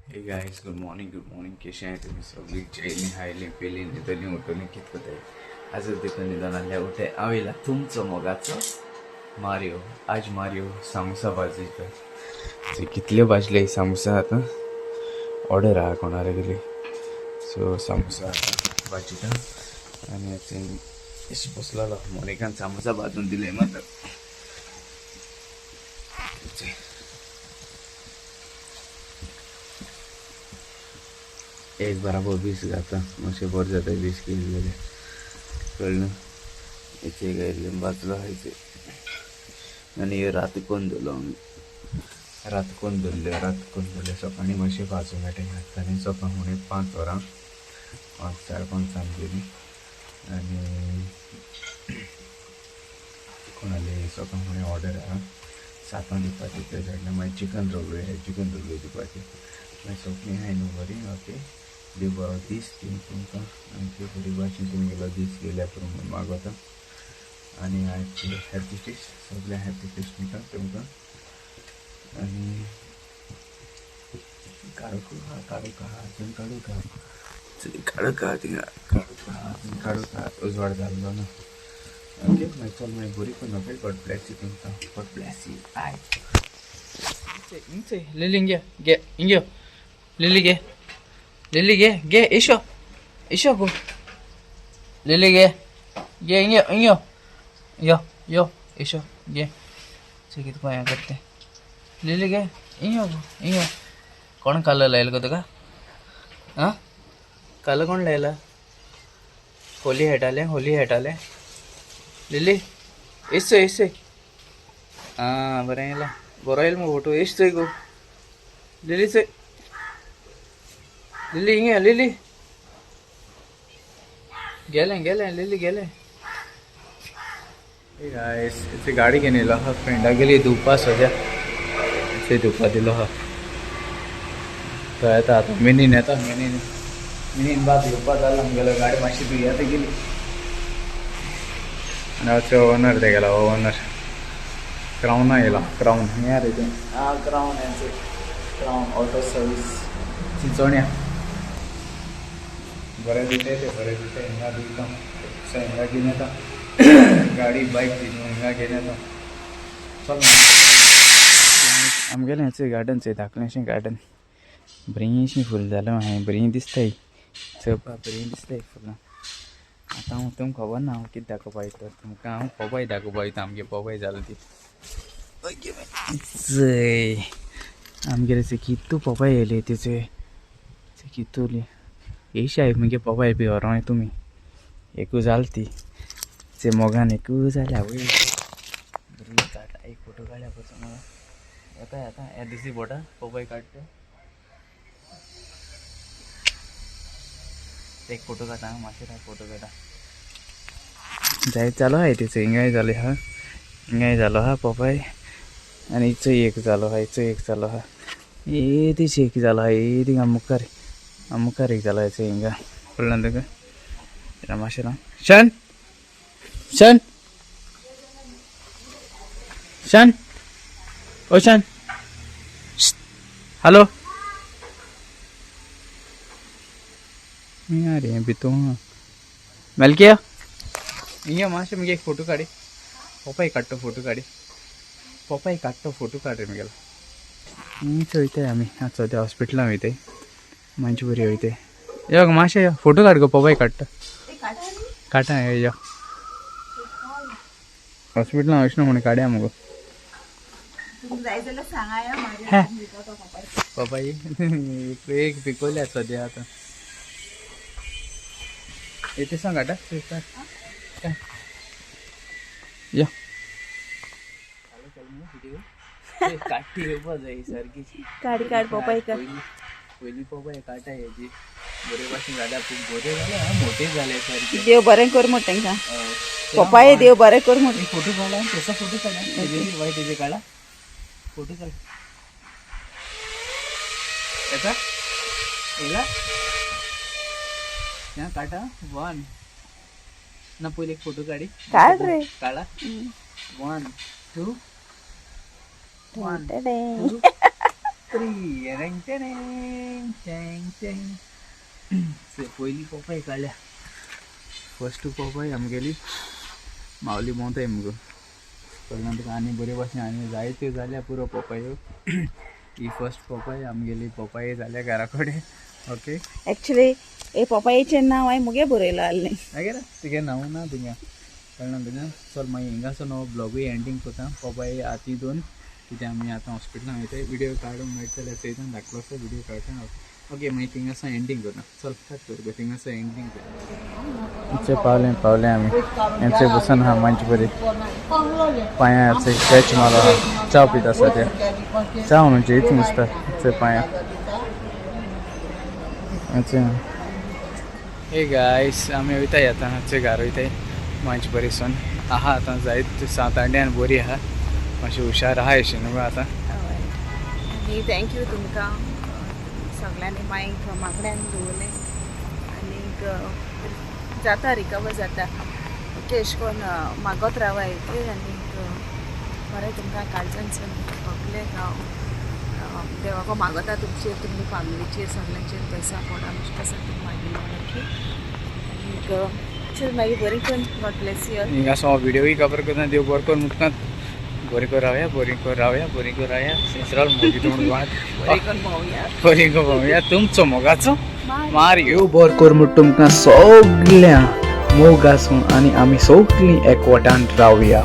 Hey guys, good morning, good morning. कशें आहे तुम्ही सगळी? जेयली, खायली, पिली, न्हिदली, उठली, कित करताय? आज देखून न्हिदोन आहल्या उठे. हांव येयला तुमचो मोगाचो मारियो. आज मारियो सामोसा भाजयता. कितल्यो भाजले सामोसा, आतां ऑर्डर आहा कोणाक गेली. सो सामोसा आतां भाजिता आनी आतां अशें बसलेलो. मोनिकान सामोसा भाजून दिले म्हाका. एक बराबर 20 घातला, मातशें बरें जाता 20 केली जाल्यार, कळ्ळें न्हू? हेचे भाजलो हेचे आनी हे रात कोन्न दवरलो आमी, रात कोन्न दवरले, रात कोन्न दवरले. सकाळीं मातशें भाजूंक मेळटा. आतां सकाळ फुडें 5 वरां, 5 5:30 गेली आनी कोणाले सकाळ फुडें ऑर्डर आहा, 7 दिवपाची. ते सायडीन मागीर चिकन रोल आहाय, चिकन रोल दिवपाचे. मागीर सगळीं आहाय न्हू बरी. ओके, देव बरो दीस दिवं तुमकां आनी बरी भाशेन तुमगेलो दीस गेल्या पुरो म्हूण मागता. आनी आयज हॅप्पी फिस्ट, सगळें हॅप्पी फिस्ट म्हणटा तुमकां. आनी काडूंक आहा, काडूंक आहा, अजून काडूंक आहा, काडूंक आहा, थिंगा काडूंक आहा, अजून काडूंक आहा. उजवाड जाल्लो ना. ओके, मागीर चल, मागीर बरी करून. ओके, गॉड ब्लेस you तुमकां, गॉड ब्लेस you. बाय. लिली घे, घे हिंग. लिली घे, लिली घे, घे. इशो, इशो गो. लिली घे, घे, हिंग हिंग. यो यो, इशो घे. कितें हें करते. लिली घे, हिंग गो, हिंग. कोण कालो लायलो गो तुका? आं, कालो कोण लायला? होली खेळटाले, होली खेळटाले. लिली एसो एसो. आं, बरें येयला, बरो येयलो मगो फोटो. एश चोय गो लिली, चोय लिली, हिंग लिली. गेलें गेलें लिली गेलें. Hey guys, इथे गाडी घेऊन येयलो आहा. फ्रेंडा गेली धुवपा, सद्या इथे धुवपा दिलो आहा. तो येता आतां, मिनीन येता, मिनीन मिनीन बाद घेवपा जालो. आमगेलो गाडी मातशी दुयेंत गेली आनी आमचो ओनर ते गेला. ओनर क्रावना येयला, क्रावन हें रे तें. आं, क्रावन हेंच, क्रावन ऑटो सर्वीस चिंचोण्या. बरें दिताय ते, बरें दिताय. हिंगा दिता, हिंगा घेवन येता गाडी, बायक हिंगा घेवन येता. चल, आमगेलें हेंच गार्डन चोय, धाकलेंशें गार्डन. बरींशीं फुलां जाल्यां हांवें, बरीं दिसताय चोवपाक, बरीं दिसताय फुलां. आतां हांव तुमकां खबर ना हांव कितें दाखोवपा वयता तुमकां. हांव पोपाय दाखोवपा वयता, आमगे पोपाय जाला ती. चय, आमगेले कितू पोपाय येयले तिचे कितूली येयशी. मुगे पोपाय बी व्हरों तुमी. एकू जाल ती ते मोगान एकू जाल्या. वय, बरी काडटा. एक फोटो काडल्या पळय म्हाका. येता येता हे दुसरी बोटा पोपाय काडटा. एक फोटो काडटा, मातशें फोटो काडटा. जायत जालो आहाय तिचो. हिंगाय जालो आहा, हिंगाय जालो आहा पोपाय. आनी इचोय एक जालो आहा, इचोय एक जालो आहा, येदीशी एक जालो आहा. ये थिंगा मुखार, मुखार एक जालो आहा हिंगा. कळ्ळें तुका? मातशें राव. शन शन शन, ओ शन, हॅलो. अरे भितू मेलकिया, हिंगा मातशें मुगे एक फोटो काडी. पोपाय काडटो फोटो काडी, पोपाय काडटो फोटो काड रे मुगेलो. हिंच वयताय आमी आतां सद्या, हॉस्पिटलान वयताय, मातशें बरी वयताय. यो मातशें, यो फोटो काड गो, पोपाय काडटा काडटा. यो हॉस्पिटलान वचना म्हूण काडया मुगो. पोपाय एक पिकोवल्या सद्या आतां. येते सांग, काडटा यो. काठी येवपा जाय सारकी. काड काड पोपाय काड. पयली पोपाय काडटा हेजी. बरे भाशेन जाल्या, खूब बरे जाले, मोठे जाले सारके. देव बरें कर म्हण तांकां, पोपाय देव बरें कर म्हण. फोटो काडला, त्याचा फोटो काडा, वाईट तेजे काडा, फोटो काड त्याचा. येयला त्या काडटा. वन ना, पयली एक फोटो काडी. काड रे. काडा. 1 2 1 2. 3. Tang tang tang tang. पयली पोपाय काडल्या, फर्स्ट पोपाय आमगेली. मावली भोंवताय मुगो, कळना तुका. आनी बरे भाशेन आनी जायत्यो जाल्या, पुरो पोपायो. ही फर्स्ट पोपाय आमगेली, पोपाय जाल्या घरा कडेन. ओके. एक्चुली हे पोपायेचें नांव हांवें मुगे बरयलां आहलें. मागीर तुगे नांव ना तुगे, कळना तुका. चल, मागीर हिंगासून हो ब्लॉगूय एंडींग करता. पोपाय आती दोन कित्याक आमी आतां हॉस्पिटलान वयताय. व्हिडियो काडूंक मेळटा जाल्यार चोयता, धाकलो व्हिडियो काडटा. ओके, मागीर थिंगासून एंडींग करता. चल, कट कर, थिंगासून एंडींग कर. पावले पावले आमी. हेंचे बसून आहा मांच बरी पांया स्ट्रेच मारो आहा. च्या पिता सद्या. च्या म्हणजे इतून दिसता पांया. अच्छा, हे गायस, आमी वयताय आतां आमचे घार वयताय. मातशी बरी सून आहा आतां, जायत 7 आंड्यान बरी आहा, मातशी हुशार आहा अशी न्हू आतां. आनी thank you तुमकां सगळ्यांनी मायक मागण्यान दवरलें. आनीक जाता, रिकवर जाता. ओके, अशें करून मागत रावा ओके. आनीक बरें तुमकां काळजानसून सगळें हांव देवाको मागता तुमचेर, तुमच्या फॅमिलीचेर, सगळ्यांचेर पैसा पडा अशें आसा तुमी मागिल्लो. ओके, आनीक चल मागीर बरी करून, गॉड ब्लेस you. हिंगा हांव व्हिडियोय कवर करता. देव बरो कर मुटकात, बरी कर रावया, बरी कर रावया, बरी कर रावया. सिंसराल मोगी म्हण. बरी करून भोंवया. बरी कर भोंवया. तुमचो मोगाचो मारियो. बर कर म्हण तुमकां सगळ्या मोग आसूं आनी आमी सगळीं एकवटान रावया.